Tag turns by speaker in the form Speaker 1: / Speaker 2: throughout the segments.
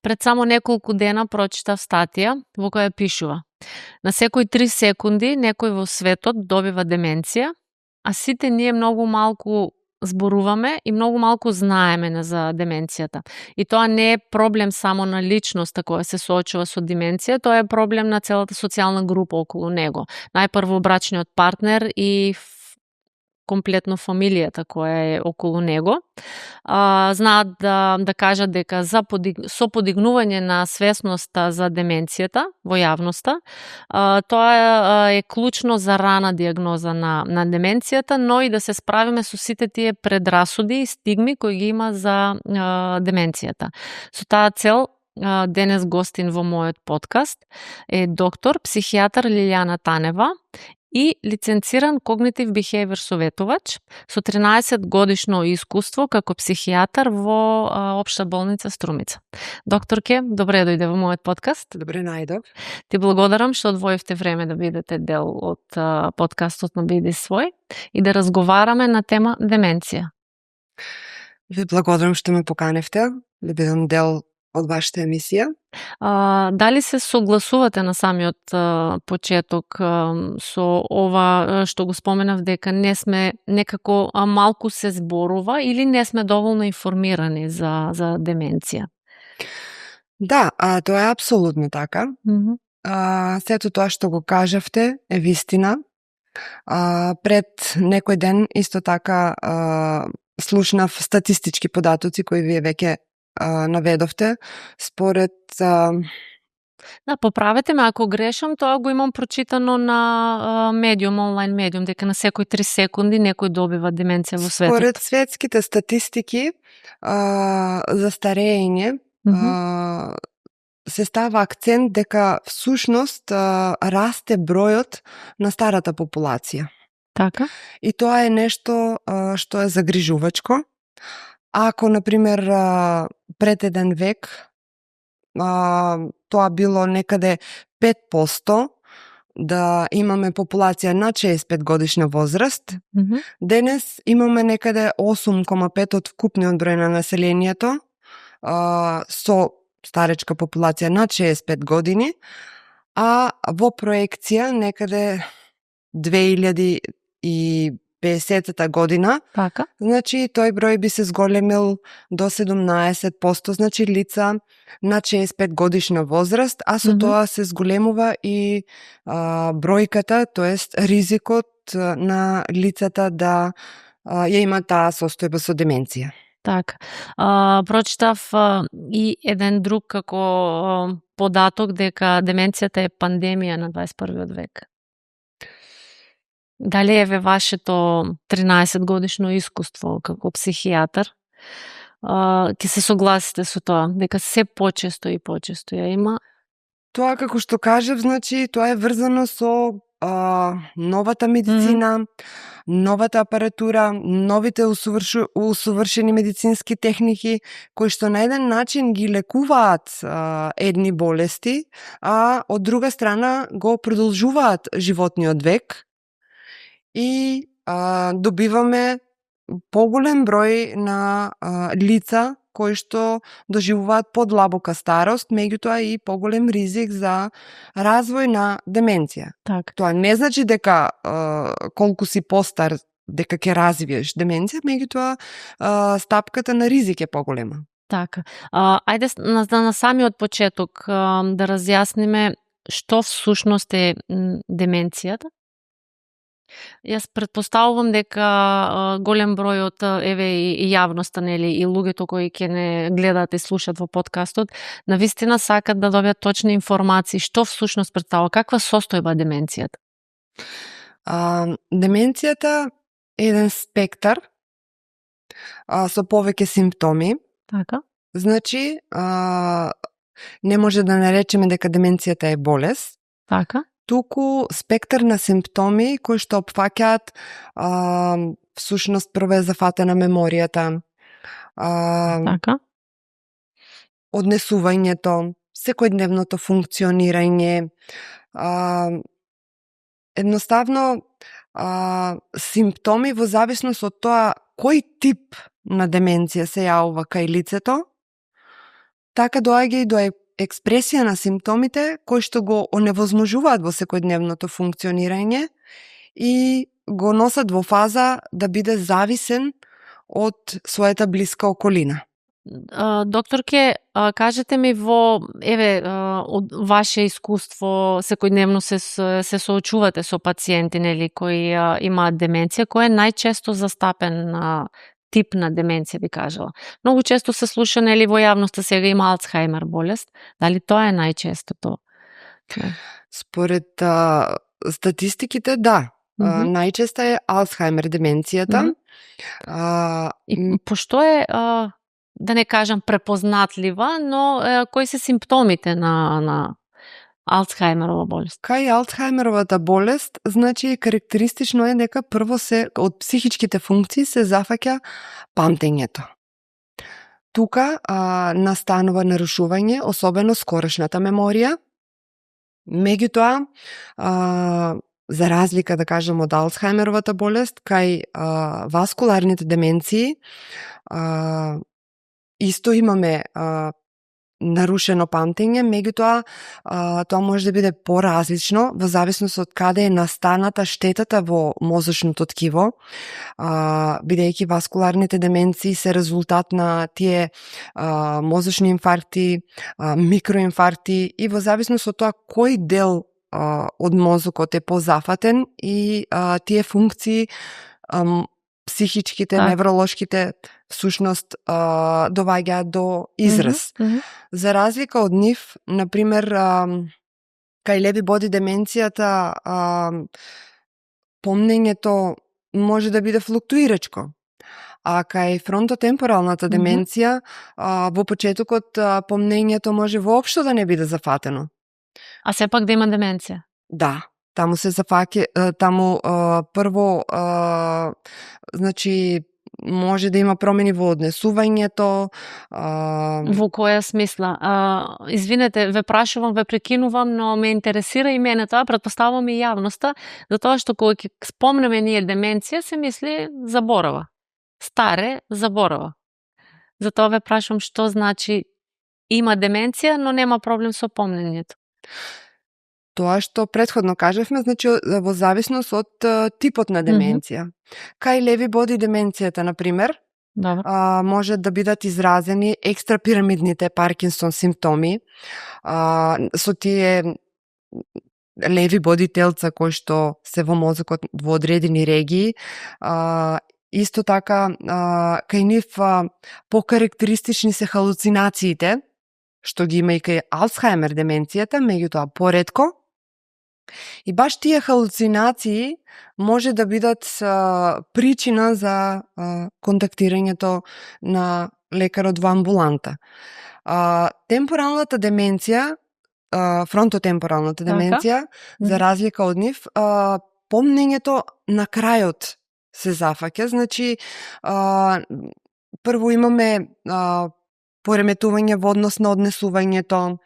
Speaker 1: Пред само неколку дена прочитав статија во која пишува: на секои 3 секунди некој во светот добива деменција, а сите ние многу малку зборуваме и многу малку знаеме за деменцијата. И тоа не е проблем само на личноста која се соочува со деменција, тоа е проблем на целата социјална група околу него. Најпрво брачниот партнер и комплетно фамилијата која е околу него. Знаат да кажат дека со подигнување на свесноста за деменцијата во јавноста, тоа е клучно за рана диагноза на деменцијата, но и да се справиме со сите тие предрасуди и стигми кои ги има за деменцијата. Со таа цел, денес гостин во мојот подкаст е доктор, психијатар Лилијана Танева и лиценциран когнитив behavior советувач со 13 годишно искуство како психијатар во Општа болница Струмица. Докторке, добре дојде во мојот подкаст.
Speaker 2: Добре најдов.
Speaker 1: Ти благодарам што одвоевте време да бидете дел од подкастот на Биди свој и да разговараме на тема деменција.
Speaker 2: Ви благодарам што ме поканевте да бидам дел од вашата емисија.
Speaker 1: Дали се согласувате на самиот почеток со ова што го споменав, дека не сме некако малку се зборува или не сме доволно информирани за деменција?
Speaker 2: Да, тоа е апсолутно така. Сето тоа што го кажавте е вистина. Пред некој ден исто така слушнав статистички податоци кои вие веќе наведовте. Според
Speaker 1: Да, поправете ме ако грешам, тоа го имам прочитано на медиум, онлайн медиум, дека на секои 3 секунди некој добива деменција во светот.
Speaker 2: Според светските статистики за старење се става акцент дека всушност расте бројот на старата популација.
Speaker 1: Така?
Speaker 2: И тоа е нешто што е загрижувачко. Ако, например, пред еден век тоа било некаде 5% да имаме популација над 65 годишна возраст, денес имаме некаде 8,5 од вкупниот број на населението со старечка популација над 65 години, а во проекција некаде 2050 година,
Speaker 1: така,
Speaker 2: значи тој број би се зголемил до 17%, значи лица над 65 годишна возраст, а со тоа се зголемува и бројката, тоест ризикот на лицата да ја има таа состојба со деменција.
Speaker 1: Така. Прочитав и еден друг како податок дека деменцијата е пандемија на 21 век. Дали еве вашето 13 годишно искуство како психијатар, ќе се согласите со тоа, дека се почесто и почесто ја има?
Speaker 2: Тоа, како што кажав, значи, тоа е врзано со новата медицина, новата апаратура, новите усовршени медицински техники, кои што на еден начин ги лекуваат едни болести, а од друга страна го продолжуваат животниот век и добиваме поголем број на лица кои што доживуваат подлабока старост, меѓутоа и поголем ризик за развој на деменција.
Speaker 1: Так.
Speaker 2: Тоа не значи дека колку си постар дека ќе развиеш деменција, меѓутоа стапката на ризик е поголема.
Speaker 1: Така. Ајде на самиот почеток да разјасниме што всушност е деменцијата. Јас претпоставувам дека голем број од еве и јавноста, нели, и луѓето кои ќе не гледаат и слушаат во подкастот, навистина сакат да добијат точни информации што всушност представува, каква состојба деменцијата.
Speaker 2: Деменцијата е еден спектар со повеќе симптоми.
Speaker 1: Така.
Speaker 2: Значи, не може да наречеме дека деменцијата е болест.
Speaker 1: Така.
Speaker 2: Туку спектар на симптоми кои што опфаќаат всушност прво е зафатена меморијата,
Speaker 1: така,
Speaker 2: однесувањето, секојдневното функционирање, едноставно симптоми во зависност од тоа кој тип на деменција се јавува кај лицето, така доаѓа и до експресија на симптомите кои што го оневозможуваат во секојдневното функционирање и го носат во фаза да биде зависен од својата блиска околина.
Speaker 1: Докторке, кажете ми од ваше искуство, секојдневно се соочувате со пациенти, нели, кои имаат деменција, кој е најчесто застапен тип на деменција, би кажала? Многу често се слуша, нели, во јавноста сега има Алцхаймер болест. Дали тоа е најчестото?
Speaker 2: Според статистиките, да. Најчеста е Алцхаймер деменцијата.
Speaker 1: И пошто е, да не кажам препознатлива, но кои се симптомите на Алцхаймерова болест?
Speaker 2: Кај Алцхаймеровата болест, значи карактеристично е дека прво од психичките функции се зафаќа памтењето. Тука настанува нарушување, особено скорошната меморија. Меѓутоа, за разлика, да кажем, од Алцхаймеровата болест, кај васкуларните деменции исто имаме нарушено памтење, меѓутоа тоа може да биде поразлично во зависност од каде е настаната штетата во мозочното ткиво, бидејќи васкуларните деменции се резултат на тие мозочни инфаркти, микроинфаркти и во зависност од тоа кој дел од мозокот е позафатен и тие функции психичките, невролошките всушност доваѓаат до израз. За разлика од нив, например, кај леви боди деменцијата помнењето може да биде флуктуирачко. А кај фронтотемпоралната деменција во почетокот помнењето може воопшто да не биде зафатено.
Speaker 1: А сепак да има деменција?
Speaker 2: Да. Таму се зафаќа, таму прво, значи, може да има промени во однесувањето.
Speaker 1: Во која смисла? Извинете, ве прашувам, ве прекинувам, но ме интересира и мене тоа, претпоставувам и јавноста, затоа што кога ќе спомнеме ние деменција, се мисли заборава. Старе, заборава. Затоа ве прашувам што значи има деменција, но нема проблем со помнењето.
Speaker 2: Тоа што претходно кажавме, значи во зависност од типот на деменција. Кај леви боди деменцијата, например, може да бидат изразени екстрапирамидните Паркинсон симптоми, со тие леви боди телца кои што се во мозокот во одредени регии. Исто така, кај нив покарактеристични се халуцинациите, што ги има и кај Алцхаймер деменцијата, меѓутоа поретко. И баш тие халуцинации може да бидат причина за контактирањето на лекарот во амбуланта. Темпоралната деменција, фронтотемпоралната деменција, за разлика од нив, помнењето на крајот се зафаќа. Значи, прво имаме пореметување во однос на однесувањето,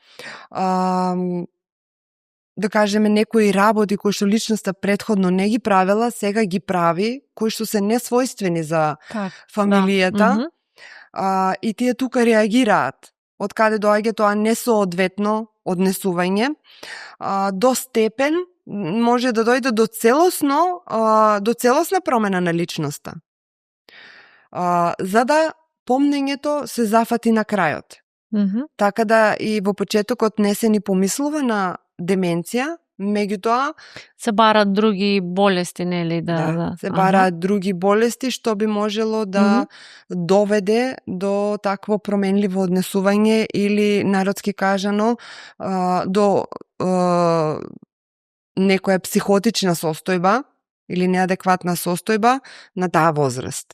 Speaker 2: да кажеме, некои работи кои што личноста претходно не ги правела, сега ги прави, кои што се несвојствени за фамилијата. И тие тука реагираат. Од каде доаѓа тоа несоодветно однесување, до степен може да дојде до целосна промена на личноста. За да помнењето се зафати на крајот. Така да и во почетокот не се ни помислува на деменција, меѓутоа
Speaker 1: се бараат други болести, нели?
Speaker 2: Се бараат други болести што би можело да доведе до такво променливо однесување или, народски кажано, до некоја психотична состојба или неадекватна состојба на таа возраст.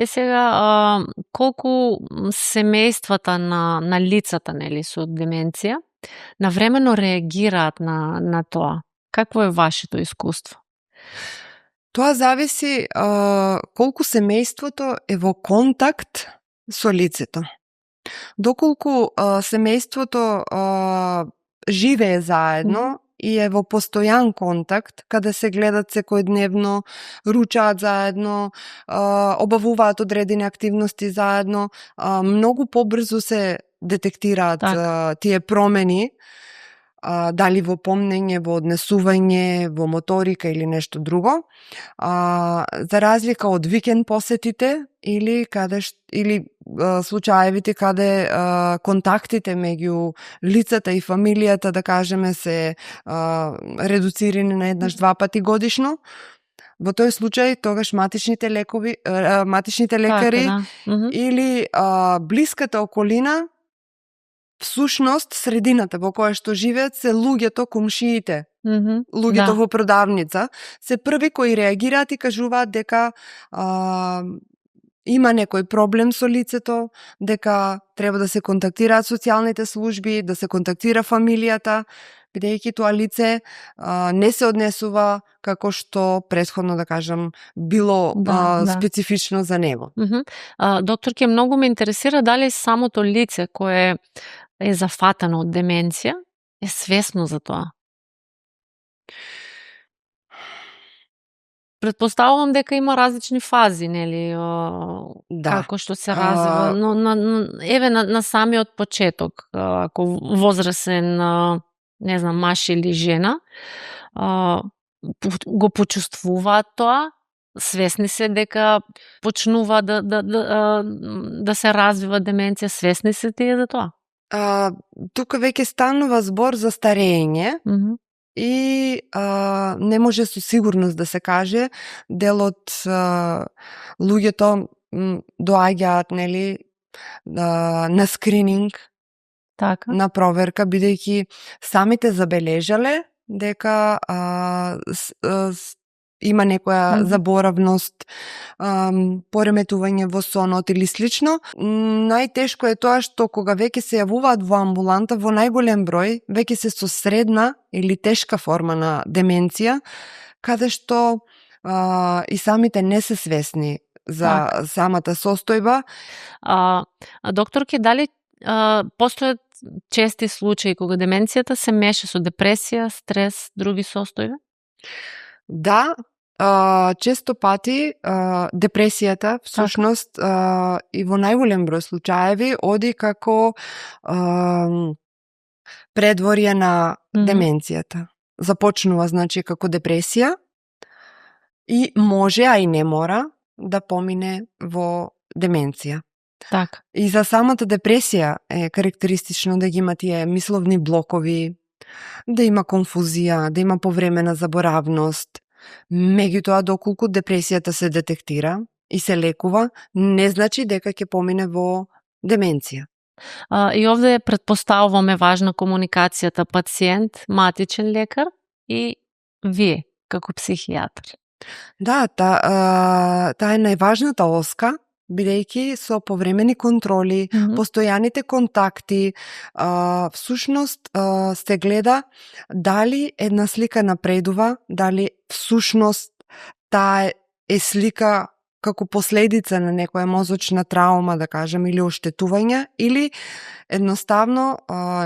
Speaker 1: Сега, колку семејствата на лицата, нели, со деменција навремено реагираат на тоа? Какво е вашето искуство?
Speaker 2: Тоа зависи колку семејството е во контакт со лицето. Доколку семејството живее заедно и е во постојан контакт, каде се гледат секојдневно, ручаат заедно, обавуваат одредени активности заедно, многу побрзо се детектираат
Speaker 1: Така.
Speaker 2: тие промени, дали во помнење, во однесување, во моторика или нешто друго, за разлика од викенд посетите или случаевите каде контактите меѓу лицата и фамилијата, да кажеме, се редуцирани на еднаш-два пати годишно. Во тој случај, тогаш матичните лекари
Speaker 1: Така, да.
Speaker 2: или блиската околина, всушност средината во која што живеат се луѓето, комшиите, луѓето
Speaker 1: Да.
Speaker 2: во продавница, се први кои реагираат и кажуваат дека има некој проблем со лицето, дека треба да се контактираат социјалните служби, да се контактира фамилијата, бидејќи тоа лице не се однесува како што претходно, да кажам, било специфично за него.
Speaker 1: Докторке, многу ме интересира дали самото лице кое е зафатено од деменција е свесно за тоа. Предпоставувам дека има различни фази, нели, како што се развива, но на самиот почеток, ако возрасен, не знам, маж или жена, го почувствуваат тоа, свесни се дека почнува да се развива деменција, свесни се тие за тоа?
Speaker 2: Тука веќе станува збор за старење, и не може со сигурност да се каже, дел од луѓето доаѓаат, нели, на скрининг,
Speaker 1: така,
Speaker 2: на проверка, бидејќи самите забележале дека има некоја заборавност, пореметување во сонот или слично. Најтешко е тоа што кога веќе се јавуваат во амбуланта, во најголем број, веќе се со средна или тешка форма на деменција, каде што и самите не се свесни за самата состојба.
Speaker 1: Докторке, дали постојат чести случаи кога деменцијата се меша со депресија, стрес, други состојби?
Speaker 2: Да, често пати депресијата, всушност, и во најголем број случаеви, оди како предворје на деменцијата. Започнува, значи, како депресија и може, а и не мора, да помине во деменција.
Speaker 1: Така.
Speaker 2: И за самата депресија е карактеристично да ги има тие мисловни блокови, да има конфузија, да има повремена заборавност. Меѓутоа, доколку депресијата се детектира и се лекува, не значи дека ќе помине во деменција.
Speaker 1: И овде предпоставуваме важна комуникацијата пациент, матичен лекар и вие, како психијатар.
Speaker 2: Да, таа е најважната оска, бидејќи со повремени контроли, постојаните контакти, всушност се гледа дали една слика напредува, дали всушност таа е слика како последица на некоја мозочна траума, да кажем, или оштетување, или едноставно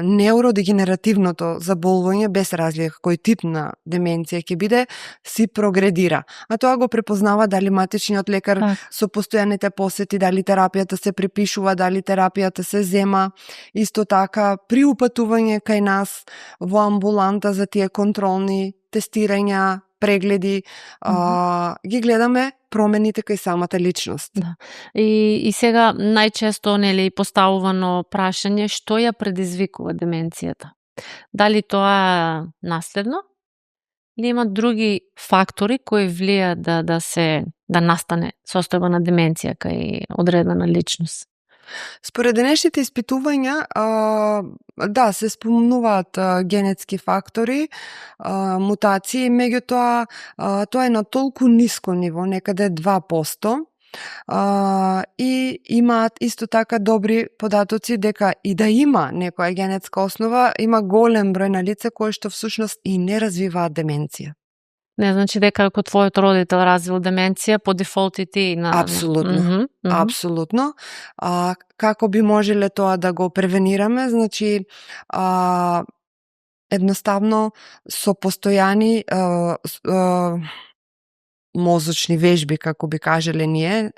Speaker 2: неуродегенеративното заболување, без разлика кој тип на деменција ќе биде, си прогредира. А тоа го препознава дали матичниот лекар со постојаните посети, дали терапијата се препишува, дали терапијата се зема. Исто така, при упатување кај нас во амбуланта за тие контролни тестирања, прегледи, ги гледаме промените кај самата личност.
Speaker 1: Да. И сега најчесто, нели, поставувано прашање што ја предизвикува деменцијата. Дали тоа е наследно или има други фактори кои влијаат да настане состојба на деменција кај одредена личност?
Speaker 2: Според денешните испитувања, да, се спомнуваат генетски фактори, мутации, меѓутоа тоа е на толку ниско ниво, некаде 2%, и имаат исто така добри податоци дека и да има некоја генетска основа, има голем број на лица кои што всушност и не развиваат деменција.
Speaker 1: Не значи дека ако твојот родител развил деменција, по дефолт и ти на...
Speaker 2: Апсолутно, апсолутно. Како би можеле тоа да го превенираме? Значи, едноставно со постојани мозочни вежби, како би кажеле ние.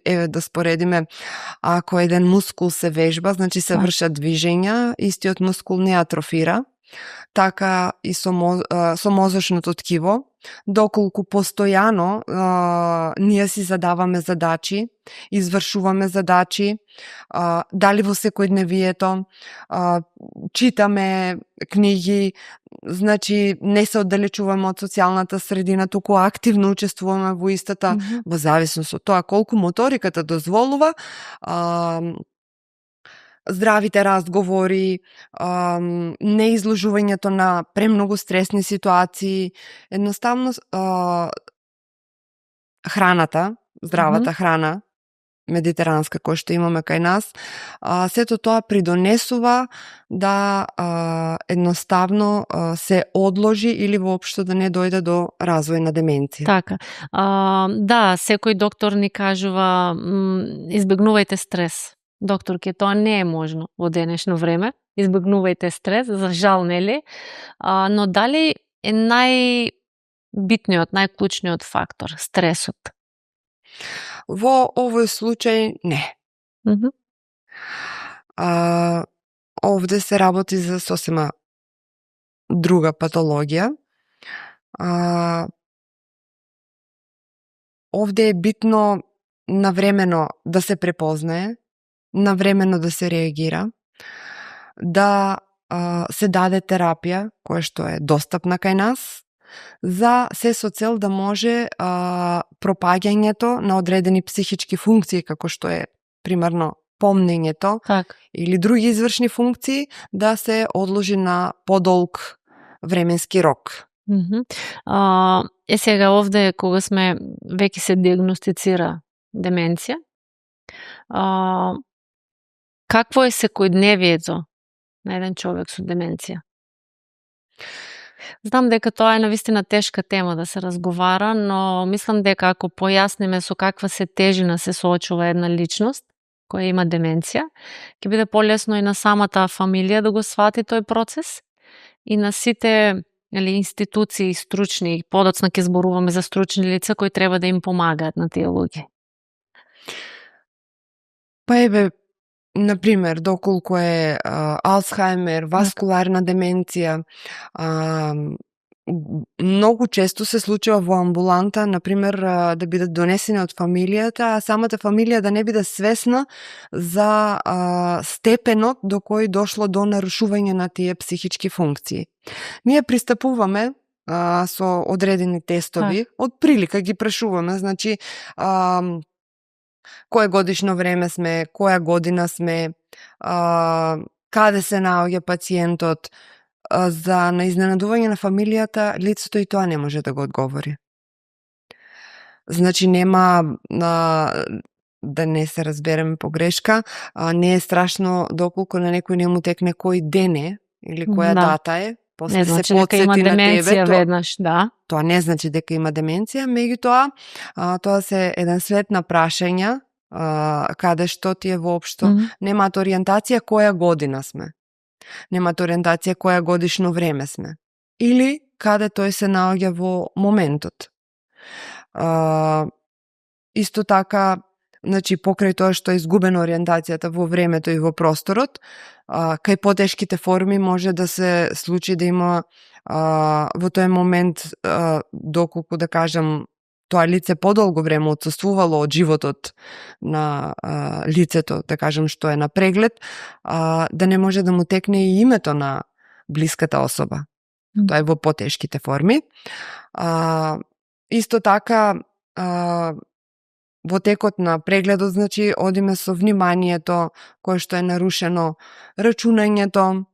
Speaker 2: Еве да споредиме, ако еден мускул се вежба, значи се вршат движења, истиот мускул не атрофира, така и со мозочното ткиво, доколку постојано ние си задаваме задачи, извршуваме задачи, дали во секојдневието, читаме книги, значи не се оддалечуваме од социјалната средина, туку активно учествуваме во истата, во зависност од тоа колку моториката дозволува, здравите разговори, неизложувањето на премногу стресни ситуации, едноставно храната, здравата храна, медитеранска, која што имаме кај нас, сето тоа придонесува да едноставно се одложи или воопшто да не дојде до развој на деменција.
Speaker 1: Така. Да, секој доктор ни кажува избегнувајте стрес. Докторке, тоа не е можно во денешно време. Избегнувајте стрес, за жал, нели? Но дали е најбитниот, најклучниот фактор стресот?
Speaker 2: Во овој случај не. Овде се работи за сосема друга патологија. Овде е битно навремено да се препознае, навремено да се реагира, да се даде терапија, која што е достапна кај нас, за се со цел да може пропаѓањето на одредени психички функции, како што е примерно помнењето или други извршни функции, да се одложи на подолг временски рок.
Speaker 1: Сега овде, кога сме веќе се диагностицира деменција, какво е секојдневието на еден човек со деменција? Знам дека тоа е навистина тешка тема да се разговара, но мислам дека ако појасниме со каква се тежина се соочува една личност која има деменција, ќе биде полесно и на самата фамилија да го свати тој процес и на сите институции стручни, подоцна ќе зборуваме за стручни лица кои треба да им помагаат на тие луѓе.
Speaker 2: Па еве, например, доколку е Алцхаймер, васкуларна деменција, многу често се случува во амбуланта, например, да бидат донесени од фамилијата, а самата фамилија да не биде свесна за степенот до кој дошло до нарушување на тие психички функции. Ние пристапуваме со одредени тестови, од прилика ги прашуваме, значи кое годишно време сме, која година сме, каде се наоѓа пациентот. За на изненадување на фамилијата, лицето и тоа не може да го одговори. Значи нема, да не се разбереме погрешка, не е страшно доколку на некој не му текне кој ден е или која дата е, после
Speaker 1: не
Speaker 2: се
Speaker 1: значи дека има деменција веднаш, да.
Speaker 2: Тоа не значи дека има деменција, меѓутоа тоа се еден свет на прашања, каде што тие воопшто немаат ориентација која година сме. Немаат ориентација која годишно време сме. Или каде тој се наоѓа во моментот. Исто така, значи покрај тоа што е изгубена ориентацијата во времето и во просторот, кај потешките форми може да се случи да има во тој момент, доколку да кажам, тоа лице подолго време отсуствувало од животот на лицето, да кажем, што е на преглед, да не може да му текне и името на блиската особа. Тоа е во потешките форми. Исто така, во текот на прегледот, значи, одиме со вниманието кое што е нарушено, рачунањето.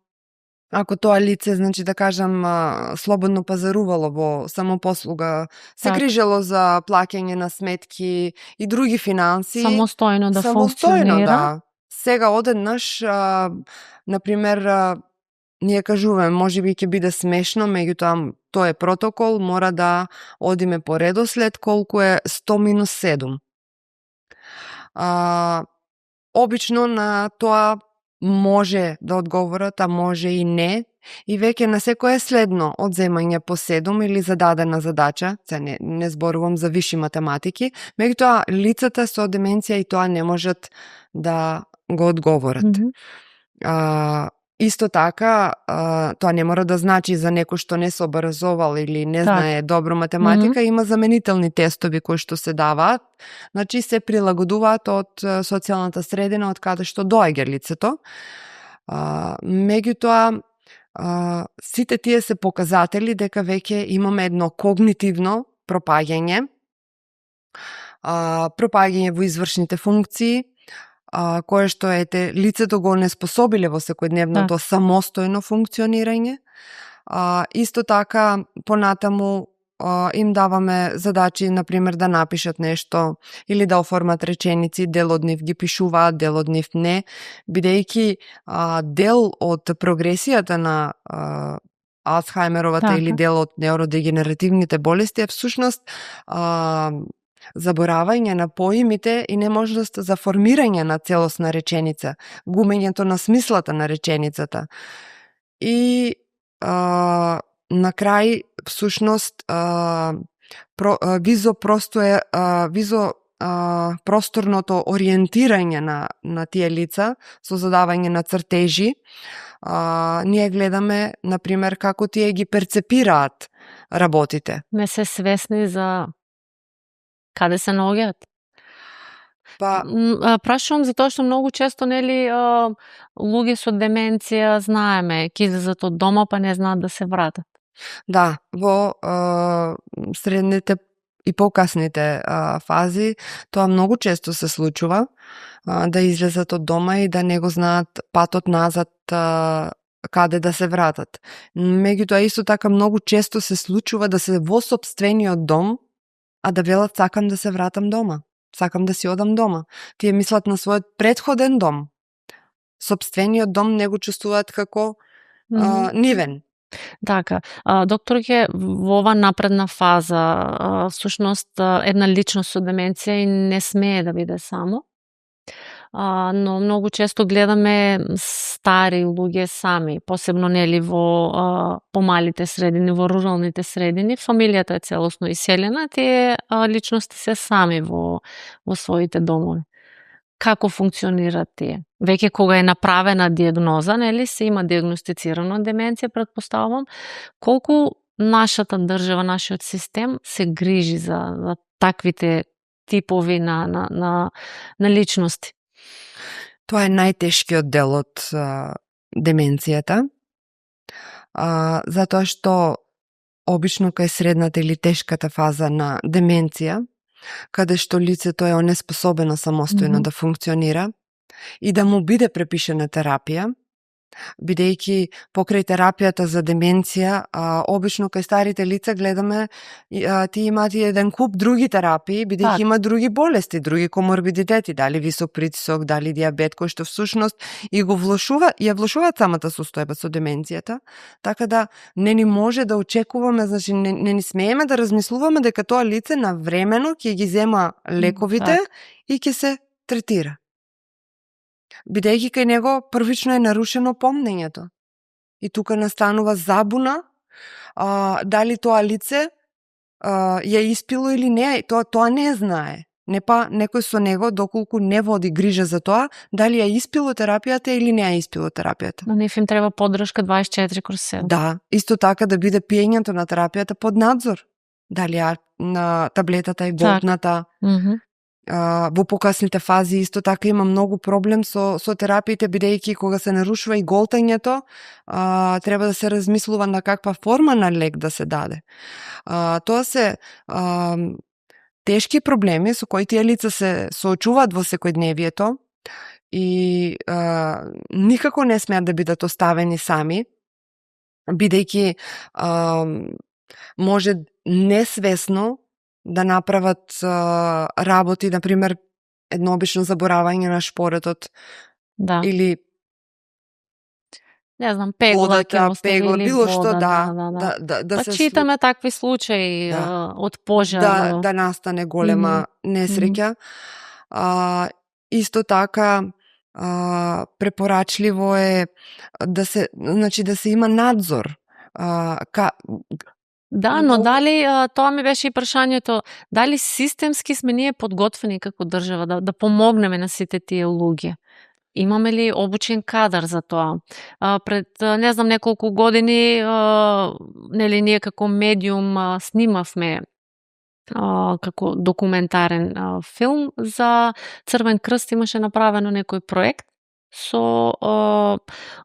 Speaker 2: Ако тоа лице, значи да кажам, слободно пазарувало во самопослуга, се грижело за плаќање на сметки и други финанси,
Speaker 1: самостојно да функционира.
Speaker 2: Да. Сега одеднаш, например, ние кажуваме, можеби ќе биде смешно, меѓутоа тоа е протокол, мора да одиме по редослед колку е 100-7. Обично на тоа може да одговорат, а може и не, и веќе на секое следно одземање по 7 или зададена задача, не зборувам за виши математики, меѓутоа лицата со деменција и тоа не можат да го одговорат. Исто така, тоа не мора да значи за некој што не се образовал или не знае добро математика, има заменителни тестови кои што се даваат, значи се прилагодуваат од социјалната средина од каде што доаѓа лицето. Меѓутоа, сите тие се показатели дека веќе имаме едно когнитивно пропаѓање во извршните функции, кое што лицето го неспособиле во секојдневното самостојно функционирање. Исто така, понатаму им даваме задачи, например, да напишат нешто или да оформат реченици, дел од нив ги пишуваат, дел од нив не, бидејќи дел од прогресијата на Алцхајмеровата или дел од неуродегенеративните болести е всушност заборавање на поимите и неможност за формирање на целосна реченица, гумењето на смислата на реченицата. И на крај, всушност, просторното ориентирање на тие лица со задавање на цртежи, ние гледаме, например, како тие ги перцепираат работите.
Speaker 1: Не се свесни за каде се наоѓаат? Прашувам затоа што многу често, нели, луѓе со деменција, знаеме, ќе излезат од дома па не знаат да се вратат.
Speaker 2: Да, во средните и покасните фази тоа многу често се случува, да излезат од дома и да не го знаат патот назад каде да се вратат. Меѓутоа исто така многу често се случува да се во сопствениот дом, а да велат сакам да се вратам дома, сакам да си одам дома. Тие мислат на својот претходен дом. Сопствениот дом не го чувствуваат како нивен.
Speaker 1: Така, докторке, во ова напредна фаза, всушност една личност со деменција и не смее да биде само, но многу често гледаме стари луѓе сами, посебно нели во помалите средини, во руралните средини, фамилијата е целосно иселена, тие личности се сами во своите домови. Како функционираат тие? Веќе кога е направена дијагноза, нели, се има дијагностицирано деменција, претпоставувам, колку нашата држава, нашиот систем се грижи за таквите типови на личности?
Speaker 2: Тоа е најтешкиот дел од деменцијата, затоа што обично кај средната или тешката фаза на деменција, каде што лицето е онеспособено самостојно да функционира и да му биде препишена терапија, бидејќи покрај терапијата за деменција, обично кај старите лица гледаме тие имаат и еден куп други терапии, бидејќи има други болести, други коморбидитети, дали висок притисок, дали диабет, кој што всушност и го ја влошуваат самата состојба со деменцијата, така да не ни може да очекуваме, значи не ни смееме да размислуваме дека тоа лице навремено ќе ги зема лековите и ќе се третира. Бидејќи кај него првично е нарушено помнењето. И тука настанува забуна дали тоа лице ја испило или не, тоа не знае. Не па некој со него, доколку не води грижа за тоа, дали ја испило терапијата или не ја испило терапијата.
Speaker 1: На нив им треба поддршка 24/7.
Speaker 2: Да, исто така да биде пиењето на терапијата под надзор. Дали на таблетата и голтната. Во покасните фази исто така има многу проблем со терапиите, бидејќи кога се нарушува и голтањето, треба да се размислува на каква форма на лек да се даде. Тоа се тешки проблеми со кои тие лица се соочуваат во секојдневието и никако не смеат да бидат оставени сами, бидејќи може несвесно да направат работи, например, едно обично заборавање на шпоретот, или
Speaker 1: не знам, пегла,
Speaker 2: пегла, било што,
Speaker 1: да се читаме такви случаи од пожар,
Speaker 2: да настане голема несреќа. Исто така препорачливо е да се има надзор.
Speaker 1: Да, но дали, тоа ми беше и прашањето, дали системски сме ние подготвени како држава да помогнеме на сите тие луѓе? Имаме ли обучен кадар за тоа? Пред, не знам, неколку години, нели, ние како медиум снимавме како документарен филм за Црвен крст, имаше направено некој проект со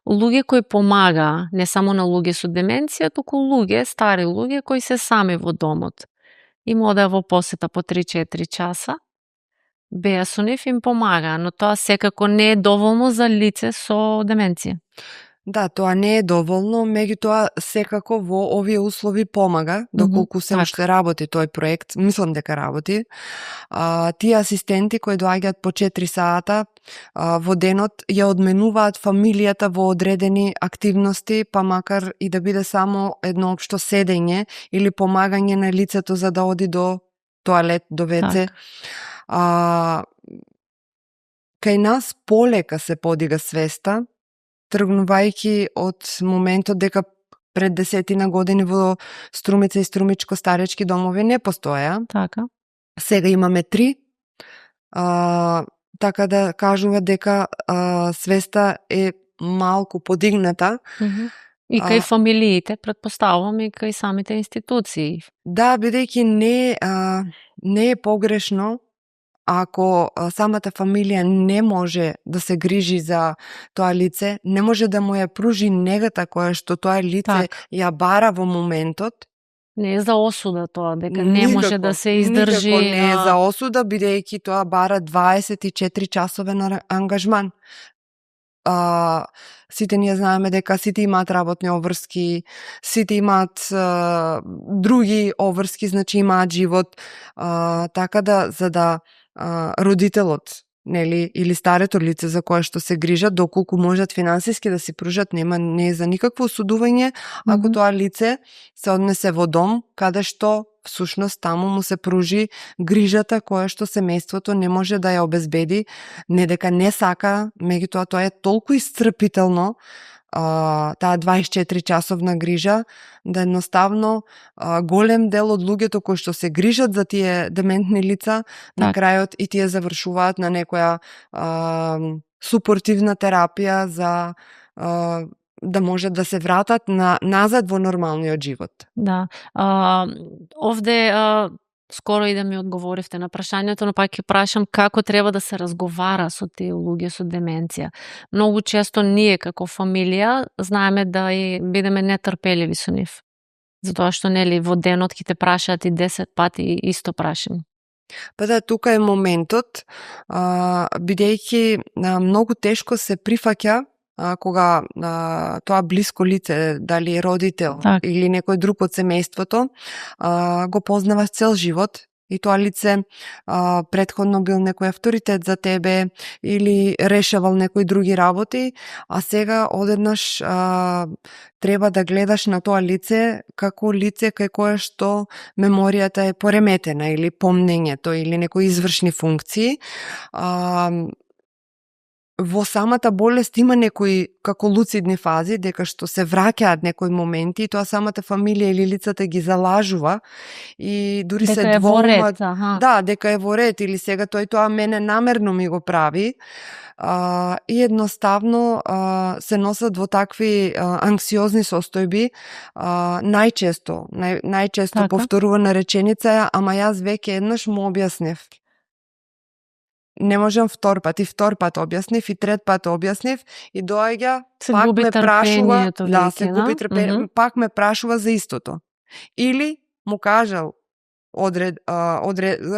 Speaker 1: луѓе кои помага не само на луѓе со деменција, туку луѓе, стари луѓе кои се сами во домот. Им одеа во посета по 3-4 часа, беа со нив, им помага, но тоа секако не е доволно за лице со деменција.
Speaker 2: Да, тоа не е доволно, меѓутоа секако во овие услови помага, доколку се уште работи тој проект, мислам дека работи. Тие асистенти кои доаѓаат по 4 сата во денот ја одменуваат фамилијата во одредени активности, па макар и да биде само едно општо седење или помагање на лицето за да оди до тоалет, до WC. Кај нас полека се подига свеста, тргнувајќи од моментот дека пред 10 години во Струмица и Струмичко старечки домови не постоја.
Speaker 1: Така.
Speaker 2: Сега имаме 3. Така да кажува дека свеста е малку подигната.
Speaker 1: И кај фамилиите, предпоставувам, и кај самите институции.
Speaker 2: Да, бидејќи не е погрешно ако самата фамилија не може да се грижи за тоа лице, не може да му ја пружи негата која што тоа лице ја бара во моментот.
Speaker 1: Не е за осуда тоа, дека не може да се издржи.
Speaker 2: Никако не е за осуда, бидејќи тоа бара 24 часовен ангажман. Сите ние знаеме дека сите имаат работни обврски, сите имаат други обврски, значи имаат живот, така да за да родителот, нели, или старето лице за кое што се грижат, доколку можат финансиски да си пружат, не е за никакво осудување, ако тоа лице се однесе во дом, каде што всушност таму му се пружи грижата која што семејството не може да ја обезбеди, не дека не сака, меѓутоа тоа е толку исцрпително, таа 24 часовна грижа, да едноставно голем дел од луѓето кои што се грижат за тие дементни лица, на крајот и тие завршуваат на некоја супортивна терапија за да може да се вратат назад во нормалниот живот.
Speaker 1: Да. Овде скоро и да ми одговоривте на прашањето, но пак ќе прашам како треба да се разговара со тие луѓе со деменција. Многу често ние како фамилија знаеме да и бидеме нетрпеливи со нив. Затоа што нели во денот ќе те прашаат и 10 пати исто прашање.
Speaker 2: Па да, тука е моментот, бидејќи многу тешко се прифаќа кога тоа блиско лице, дали родител или некој друг од семејството, го познаваш цел живот и тоа лице претходно бил некој авторитет за тебе или решавал некои други работи, а сега одеднаш треба да гледаш на тоа лице како лице кај кое што меморијата е пореметена или помнењето или некои извршни функции. Во самата болест има некои како луцидни фази, дека што се враќаат некои моменти и тоа самата фамилија или лицата ги залажува и дури дека се двомат. Да, дека е во ред или сега тој тоа мене намерно ми го прави. И едноставно се носат во такви анксиозни состојби. Најчесто повторувана реченица е: ама јас веќе еднаш му објаснев. Не можам втор пат објаснив и трет пат објаснив и доаѓа, пак ме прашува, се губи трпение, пак ме прашува за истото. Или му кажал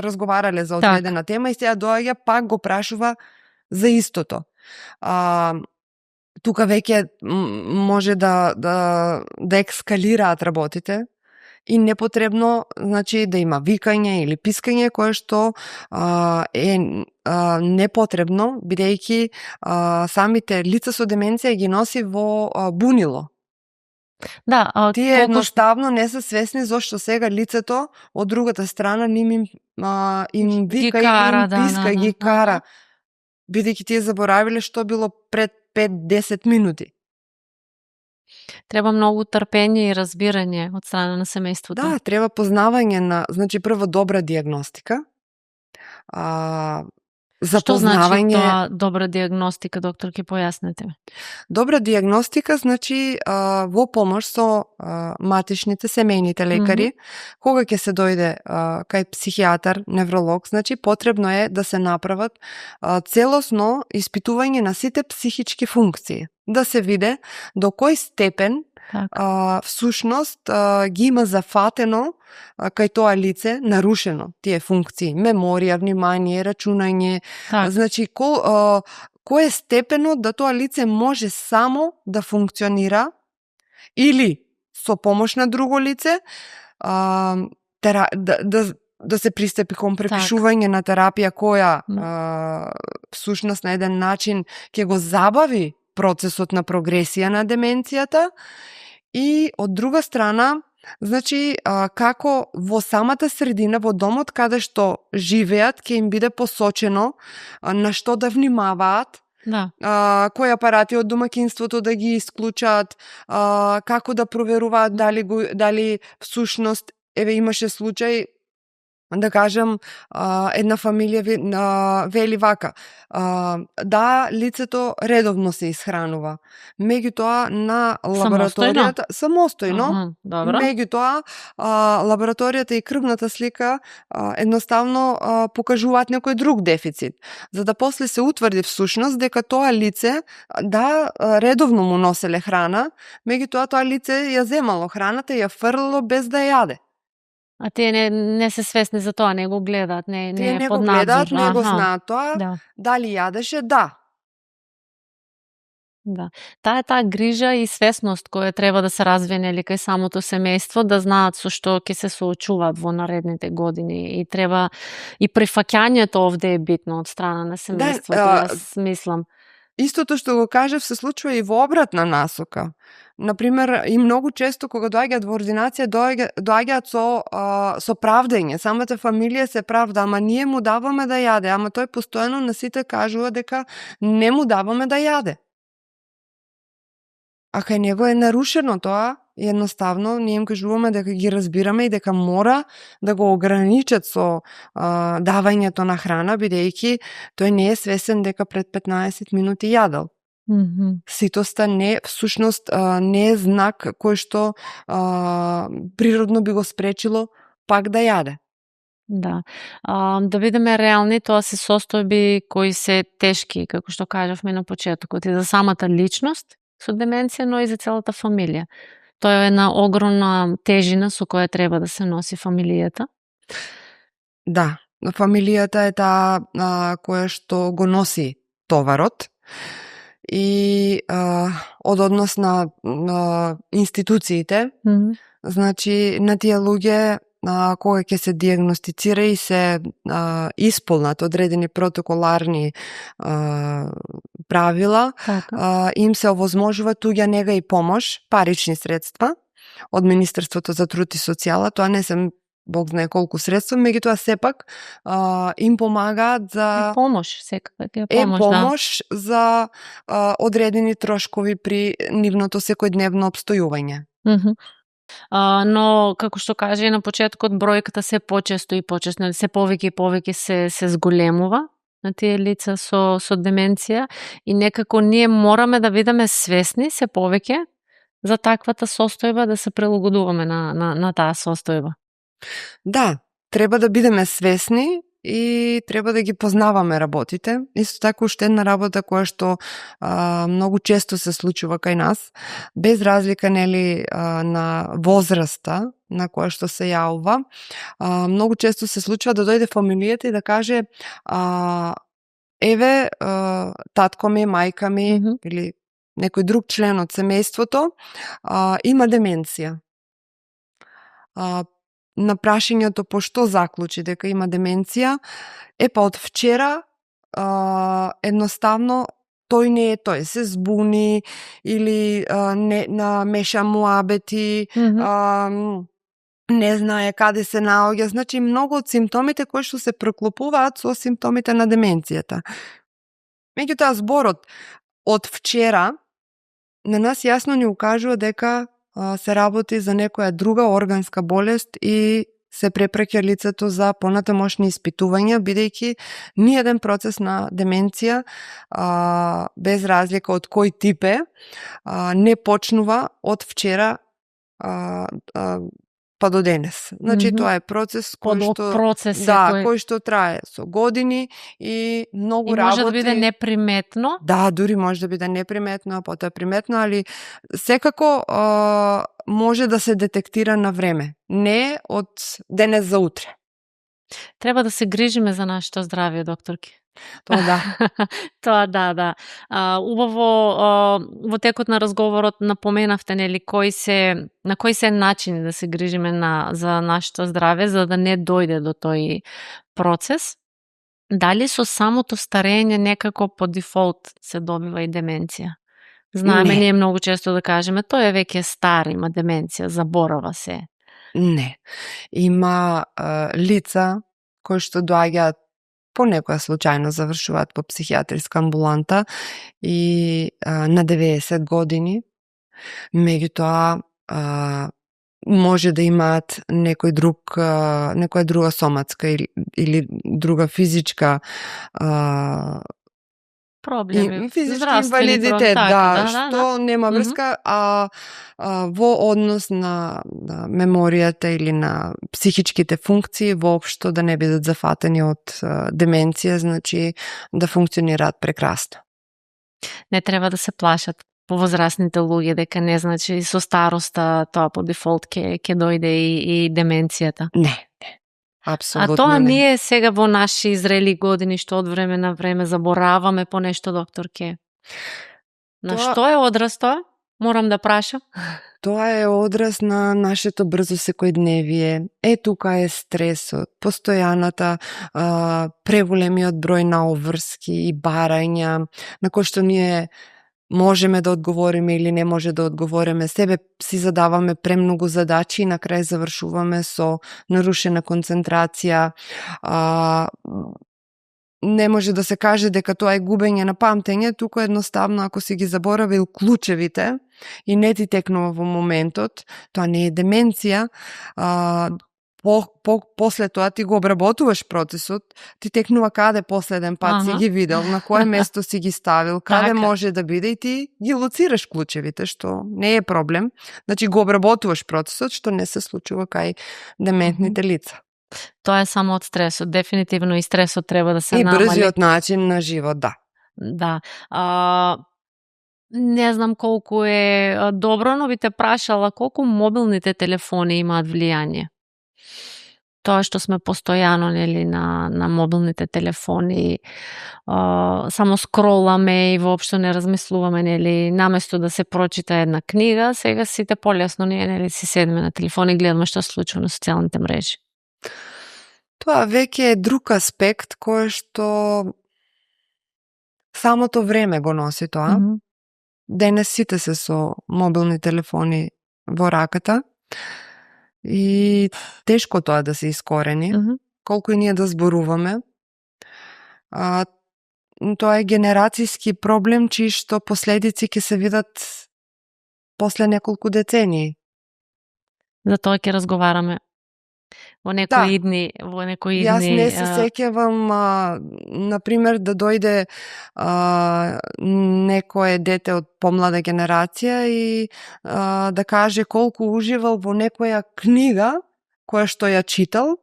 Speaker 2: разговарале за одредена тема и сега доаѓа, пак го прашува за истото. Тука веќе може да екскалираат работите и непотребно, значи, да има викање или пискање кое што е непотребно, бидејќи самите лица со деменција ги носи во бунило.
Speaker 1: Да,
Speaker 2: тие едноставно не се свесни зошто сега лицето од другата страна им вика, им писка, ги кара. бидејќи тие заборавиле што било пред 5-10 минути.
Speaker 1: Треба многу трпење и разбирање од страна на семејството.
Speaker 2: Да, треба познавање на, значи прво добра дијагностика,
Speaker 1: Што значи
Speaker 2: запознавање.
Speaker 1: тоа добра дијагностика, доктор, ќе појаснете?
Speaker 2: Добра дијагностика значи во помош со матичните, семејните лекари, кога ќе се дојде кај психијатар, невролог, значи потребно е да се направат целосно испитување на сите психички функции, да се виде до кој степен всушност ги има зафатено кај тоа лице нарушено тие функции, меморија, внимание, рачунање, значи кој е степенот да тоа лице може само да функционира или со помош на друго лице, да се пристапи кон препишување на терапија која всушност на еден начин ќе го забави процесот на прогресија на деменцијата, и од друга страна, значи како во самата средина, во домот каде што живеат, ќе им биде посочено на што да внимаваат, кои апарати од домаќинството да ги исклучат, како да проверуваат дали всушност, еве имаше случај, да кажам, една фамилија вели вака, да, лицето редовно се исхранува, меѓутоа на лабораторијата самостојно, меѓутоа лабораторијата и крвната слика едноставно покажуваат некој друг дефицит, за да после се утврди всушност дека тоа лице редовно му носеле храна, меѓутоа тоа лице ја земало храната и ја фрлало без да ја јаде.
Speaker 1: А тие не се свесни за тоа, не го гледаат, не
Speaker 2: е
Speaker 1: под надзор.
Speaker 2: Гледаат, не го знаат тоа, дали јадеше, да.
Speaker 1: Таа грижа и свесност која треба да се развие нели кај самото семејство, да знаат со што ќе се соочуваат во наредните години, и треба и прифаќањето овде е битно од страна на семејството, јас мислам.
Speaker 2: Истото што го кажав се случува и во обратна насока. Например, и многу често кога доаѓаат во ординација, доаѓаат со правдање. Самата фамилија се правда, ама ние му даваме да јаде, ама тој постојано на сите кажува дека не му даваме да јаде. А кај него е нарушено тоа, и едноставно ние им кажуваме дека ги разбираме и дека мора да го ограничат со давањето на храна, бидејќи тој не е свесен дека пред 15 минути јадел. Ситоста всушност не е знак кој што природно би го спречило пак да јаде.
Speaker 1: Да бидеме реални, тоа се состојби кои се тешки, како што кажавме на почетокот, и за самата личност со деменција, но и за целата фамилија. Тоа е една огромна тежина со која треба да се носи фамилијата.
Speaker 2: Да, фамилијата е таа која што го носи товарот, и од однос на институциите, значи на тие луѓе кога ќе се дијагностицира и се исполнат одредени протоколарни правила, им се овозможува туѓа нега и помош, парични средства од Министерството за труд и социјала. Тоа не се Бог знае колку средства, меѓутоа сепак им помагаат за
Speaker 1: помош,
Speaker 2: помош за одредени трошкови при нивното секојдневно обстојување.
Speaker 1: Но, како што кажа и на почетокот, бројката се почесто и почесто, се повеќе и повеќе се зголемува на тие лица со деменција, и некако ние мораме да бидеме свесни се повеќе за таквата состојба, да се прилагодуваме на таа состојба.
Speaker 2: Да, треба да бидеме свесни и треба да ги познаваме работите. Исто така уште една работа која што многу често се случува кај нас, без разлика нели на возраста на која што се јавува, многу често се случува да дојде фамилијата и да каже еве татко ми, мајка ми или некој друг член од семејството има деменција. На прашањето по што заклучи дека има деменција, па од вчера едноставно тој не е тој, се збуни или не намеша муабети, не знае каде се наоѓа, значи многу од симптомите кои што се проклопуваат со симптомите на деменцијата. Меѓутоа зборот од вчера на нас јасно ни укажува дека се работи за некоја друга органска болест и се препраќа лицето за понатамошни испитувања, бидејќи ниеден процес на деменција, без разлика од кој тип е, не почнува од вчера па до денес. Значи, тоа е процес кој што трае со години и многу работи.
Speaker 1: И може да биде неприметно.
Speaker 2: Да, дури може да биде неприметно, а потоа приметно, али секако може да се детектира на време. Не од денес за утре.
Speaker 1: Треба да се грижиме за нашето здравје, докторки.
Speaker 2: Тоа да.
Speaker 1: Тоа да. Убаво во текот на разговорот напоменавте нели на кои се начини да се грижиме за нашето здравје за да не дојде до тој процес. Дали со самото старење некако по дефолт се добива и деменција? Знаеме ние многу често да кажеме тој е веќе стар, има деменција, заборава се.
Speaker 2: Не. Има лица кои што доаѓаат по некоја случајно завршуваат по психијатриска амбуланта и на 90 години, меѓутоа може да имаат некоја друга соматска или друга физичка
Speaker 1: проблеми,
Speaker 2: физички инвалидитет, што нема врска, во однос на меморијата или на психичките функции воопшто да не бидат зафатени од деменција, значи да функционираат прекрасно.
Speaker 1: Не треба да се плашат повозрастните луѓе дека не значи со староста тоа по дефолт ќе дојде и деменцијата.
Speaker 2: Не. Апсолутно.
Speaker 1: А тоа ние сега во наши зрели години што од време на време забораваме по нешто, докторке. На што е одраз тоа? Морам да прашам.
Speaker 2: Тоа е одраз на нашето брзо секојдневие. Тука е стресот, постојаната преголемиот број на обврски и барања на кои што ние можеме да одговориме или не може да одговориме. Себе си задаваме премногу задачи и на крај завршуваме со нарушена концентрација. Не може да се каже дека тоа е губење на памтење, туку едноставно ако си ги заборавил клучевите и не ти текнува во моментот, тоа не е деменција. После тоа ти го обработуваш процесот, ти текнува каде последен пат си ги видел, на кое место си ги ставил, каде може да биде и ти ги лоцираш клучевите, што не е проблем. Значи го обработуваш процесот, што не се случува кај дементните лица.
Speaker 1: Тоа е само од стресот, дефинитивно и стресот треба да се намали.
Speaker 2: И брзиот начин на живот, да.
Speaker 1: Да. Не знам колку е добро, но би те прашала колку мобилните телефони имаат влијание. Тоа што сме постојано нели на мобилните телефони, само скроламе и воопшто не размислуваме нели наместо да се прочита една книга, сега сите полесно ние нели си седиме на телефон и гледаме што се случува на социјалните мрежи.
Speaker 2: Тоа веќе е друг аспект кој што самото време го носи тоа. Денес сите се со мобилни телефони во раката и тешко тоа да се искорени, колку и ние да зборуваме. Тоа е генерацијски проблем, чии што последици ќе се видат после неколку децении.
Speaker 1: За тоа ќе разговараме во некои идни.
Speaker 2: Јас не се сеќавам, например, да дојде некое дете од помлада генерација и да каже колку уживал во некоја книга која што ја читал,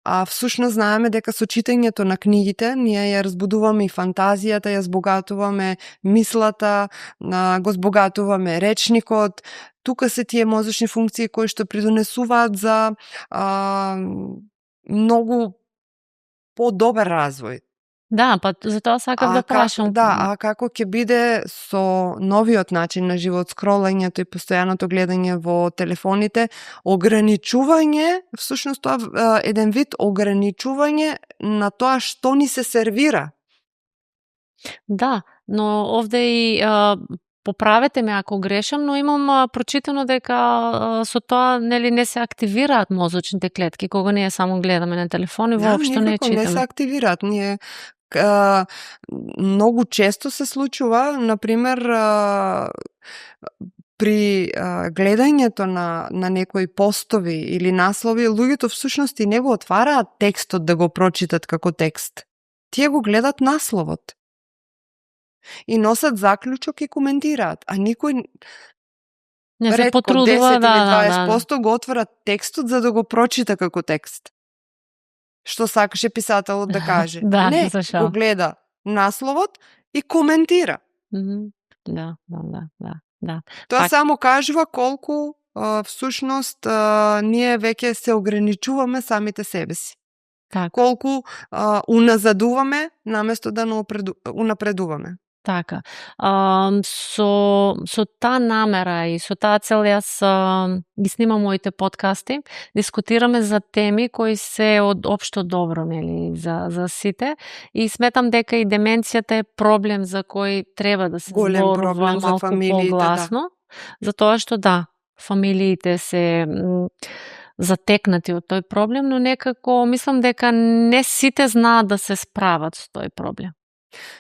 Speaker 2: а всушност знаеме дека со читањето на книгите ние ја разбудуваме и фантазијата, ја збогатуваме мислата, го збогатуваме речникот. Тука се тие мозочни функции кои што придонесуваат за многу подобар развој.
Speaker 1: Да, па затоа сакав да прашам.
Speaker 2: А како ќе биде со новиот начин на живот, скролањето и постојаното гледање во телефоните, ограничување, всушност тоа еден вид ограничување на тоа што ни се сервира.
Speaker 1: Да, но овде и поправете ме ако грешам, но имам прочитано дека со тоа нели не се активираат мозочните клетки кога ние само гледаме на телефон и воопшто не читаме.
Speaker 2: Не се активираат. Ние многу често се случува, например, при гледањето на некои постови или наслови, луѓето всушност и не го отвараат текстот да го прочитат како текст. Тие го гледат насловот. И носат заклучок и коментираат, а никој
Speaker 1: Не се
Speaker 2: ретко 10
Speaker 1: потрудува,
Speaker 2: или 20% го отвара текстот за да го прочита како текст. Што сакаше писателот да каже.
Speaker 1: Да,
Speaker 2: Не,
Speaker 1: зашо?
Speaker 2: го гледа насловот и коментира.
Speaker 1: Да.
Speaker 2: Тоа само кажува колку всушност ние веќе се ограничуваме самите себе си.
Speaker 1: Така.
Speaker 2: Колку уназадуваме наместо да унапредуваме.
Speaker 1: Така. Со таа намера и со таа цел јас ги снимам моите подкасти, дискутираме за теми кои се од општо добро, нели, за сите, и сметам дека и деменцијата е проблем за кој треба да се зборува малку погласно, затоа што фамилиите се затекнати од тој проблем, но некако мислам дека не сите знаат да се справат со тој проблем.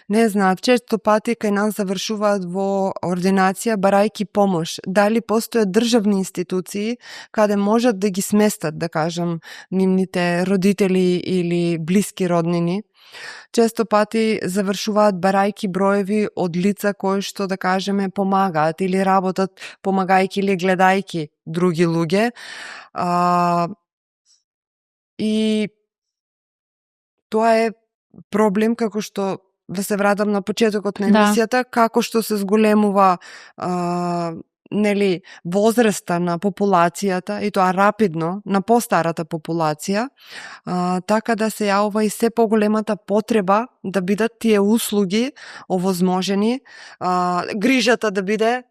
Speaker 2: Не знаат, често пати кај нас завршуваат во ординација барајки помош. Дали постојат државни институции каде можат да ги сместат, да кажам, нивните родители или блиски роднини. Често пати завршуваат барајки броеви од лица кои што, да кажеме, помагаат или работат помагајки или гледајки други луѓе. И тоа е проблем, како што да се вратам на почетокот на емисијата, како што се зголемува нели, возраста на популацијата, и тоа рапидно на постарата популација, така да се јавува и се поголемата потреба да бидат тие услуги овозможени, грижата да биде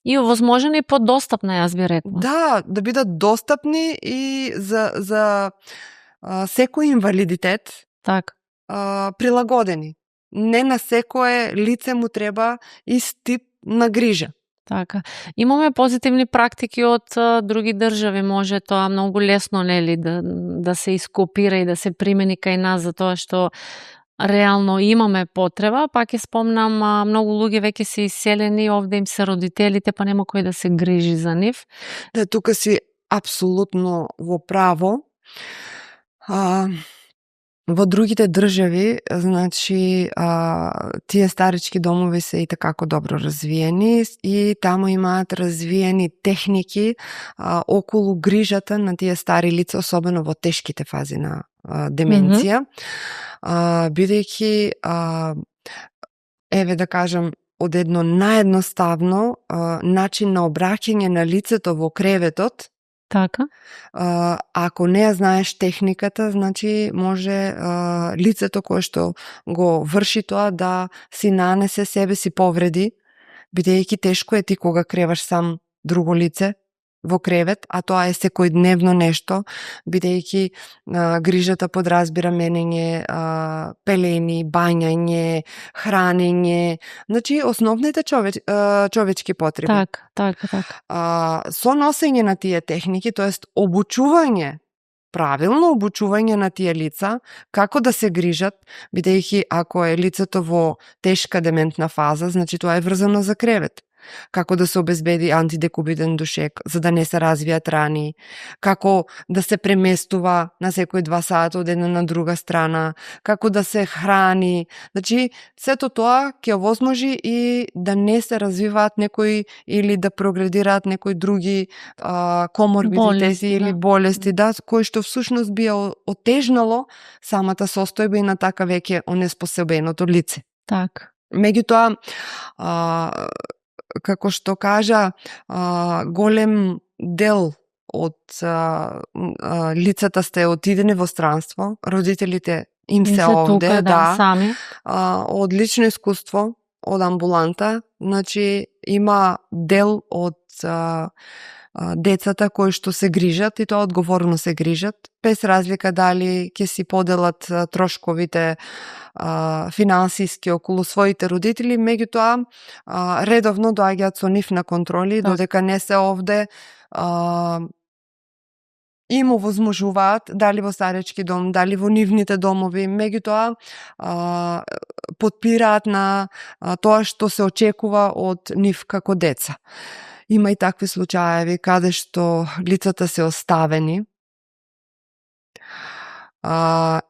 Speaker 1: и овозможени и подостапна, јас би рекла.
Speaker 2: Да бидат достапни и за секој инвалидитет.
Speaker 1: Така.
Speaker 2: Прилагодени. Не на секое лице му треба ист тип на грижа.
Speaker 1: Така. Имаме позитивни практики од други држави, може тоа многу лесно, нели, да се ископира и да се примени кај нас, затоа што реално имаме потреба. Пак ќе спомнам, многу луѓе веќе се иселени, овде им се родителите, па нема кој да се грижи за нив.
Speaker 2: Да, тука си апсолутно во право. Во другите држави, значи, тие старички домови се и такако добро развиени и таму имаат развиени техники околу грижата на тие стари лица, особено во тешките фази на деменција, бидејќи, еве да кажам, од едно наедноставно начин на обраќање на лицето во креветот.
Speaker 1: Така.
Speaker 2: Ако не ја знаеш техниката, значи може лицето кое што го врши тоа да си нанесе себе си повреди, бидејќи тешко е ти кога креваш сам друго лице во кревет, а тоа е секојдневно нешто, бидејќи грижата подразбира менење, пелени, бањање, хранење, значи основните човечки потреби.
Speaker 1: Така.
Speaker 2: Со носење на тие техники, тоест обучување, правилно обучување на тие лица, како да се грижат, бидејќи ако е лицето во тешка дементна фаза, значи тоа е врзано за кревет. Како да се обезбеди антидекубитен душек, за да не се развијат рани, како да се преместува на секој 2 сата од една на друга страна, како да се храни. Значи, сето тоа ќе овозможи и да не се развиваат некои или да прогредираат некои други коморбидитети или болести, кои што всушност би отежнало самата состојба и на така веќе онеспособеното лице.
Speaker 1: Така.
Speaker 2: Меѓутоа, како што кажа, голем дел од лицата сте отидени во странство, родителите им се овде,
Speaker 1: сами.
Speaker 2: Од лично искуство, од амбуланта, значи има дел од децата кои што се грижат и тоа одговорно се грижат, без разлика дали ќе си поделат трошковите финансиски околу своите родители, меѓутоа редовно доаѓаат со нив на контроли, додека не се овде и му возможуваат, дали во старечки дом, дали во нивните домови, меѓутоа потпираат на тоа што се очекува од нив како деца. Има и такви случаеви каде што лицата се оставени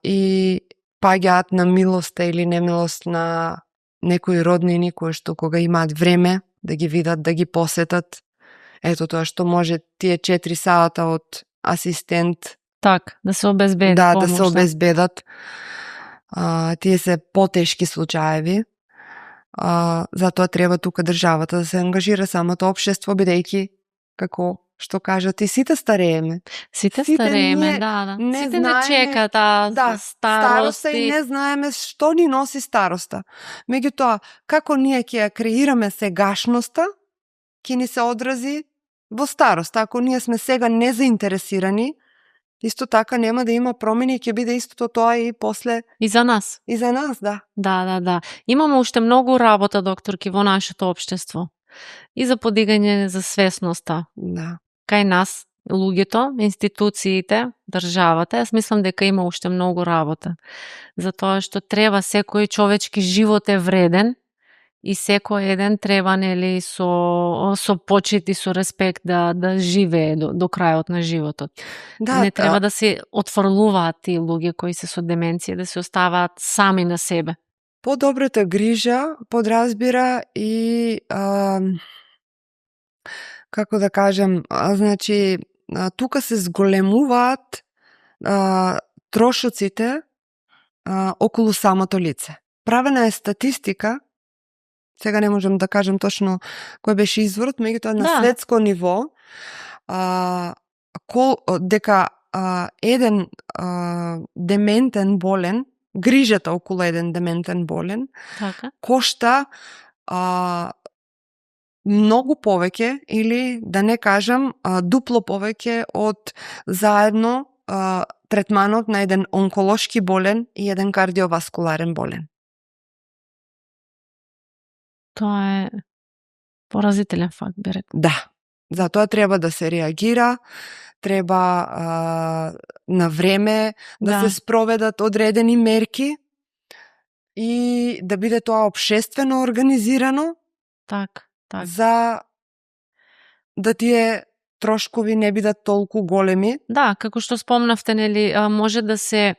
Speaker 2: и паѓаат на милоста или немилост на некои роднини кои што кога имаат време да ги видат, да ги посетат. Ето тоа што може тие 4 сата од асистент
Speaker 1: да се обезбеди
Speaker 2: да
Speaker 1: помош,
Speaker 2: се обезбедат. Тие се потешки случаеви. Затоа треба тука државата да се ангажира, самото општество, бидејќи како што кажат и сите старееме.
Speaker 1: Сите старееме, да. Сите не чекаат старост
Speaker 2: и не знаеме што ни носи староста. Меѓутоа, како ние ќе ја креираме сегашноста, ќе ни се одрази во старост. Ако ние сме сега незаинтересирани, исто така нема да има промени и ќе биде истото тоа и после
Speaker 1: и за нас.
Speaker 2: И за нас, да.
Speaker 1: Да. Имаме уште многу работа, докторки, во нашето општество. И за подигање за свесноста.
Speaker 2: Да.
Speaker 1: Кај нас, луѓето, институциите, државата, јас мислам дека има уште многу работа. Затоа што треба, секој човечки живот е вреден и секој еден треба, нели, со почит и со респект да живее до крајот на животот.
Speaker 2: Да,
Speaker 1: не треба да се отфрлуваат тие луѓе кои се со деменција, да се оставаат сами на себе.
Speaker 2: Подобрата грижа подразбира и како да кажам, значи тука се зголемуваат трошоците околу самото лице. Правена е статистика, сега не можам да кажам точно кој беше изворот, меѓутоа на светско ниво дека еден дементен болен, грижата околу еден дементен болен, кошта многу повеќе, или да не кажам дупло повеќе од заедно третманот на еден онколошки болен и еден кардиоваскуларен болен.
Speaker 1: Тоа е поразителен факт, би рекла.
Speaker 2: Да, затоа треба да се реагира, треба на време да се спроведат одредени мерки и да биде тоа општествено организирано.
Speaker 1: Така.
Speaker 2: За да тие трошкови не бидат толку големи.
Speaker 1: Да, како што спомнавте, нели, може да се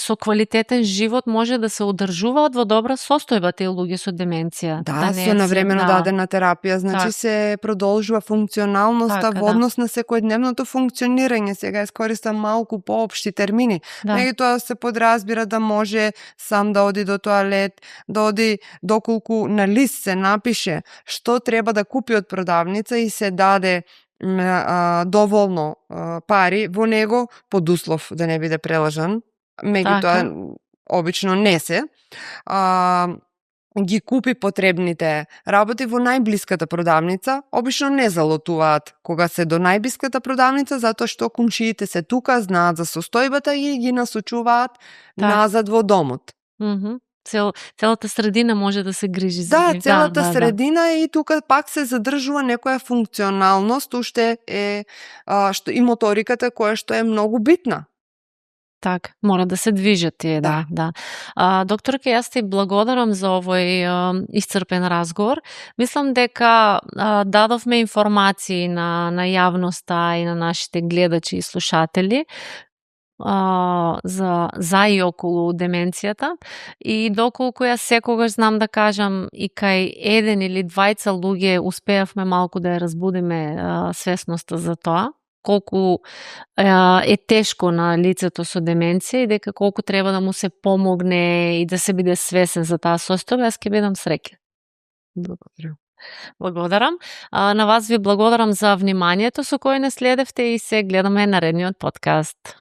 Speaker 1: со квалитетен живот може да се одржуваат во добра состојба тие луѓе со деменција.
Speaker 2: Да, со навремено дадена терапија, значи се продолжува функционалноста во однос на секојдневното функционирање. Сега искористам малку поопшти термини. Меѓутоа се подразбира да може сам да оди до тоалет, да оди доколку на лист се напише што треба да купи од продавница и се даде доволно пари во него, под услов да не биде прелажан, меѓутоа обично не се, ги купи потребните работи во најблиската продавница, обично не залутуваат кога се до најблиската продавница, затоа што комшиите се тука, знаат за состојбата и ги насочуваат назад во домот.
Speaker 1: Целата средина може да се грижи за
Speaker 2: нив. Да, целата средина и тука пак се задржува некоја функционалност, уште е што и моториката која што е многу битна.
Speaker 1: Так, мора да се движат тие, да. Докторке, јас ти благодарам за овој исцрпен разговор. Мислам дека дадовме информации на јавноста и на нашите гледачи и слушатели за и околу деменцијата, и доколку јас секогаш знам да кажам и кај еден или двајца луѓе успеавме малку да ја разбудиме свесноста за тоа, колку е тешко на лицето со деменција и дека колку треба да му се помогне и да се биде свесен за таа состојба, јас ќе бидам среќна. Благодарам. На вас ви благодарам за вниманието со кое не следевте и се гледаме наредниот подкаст.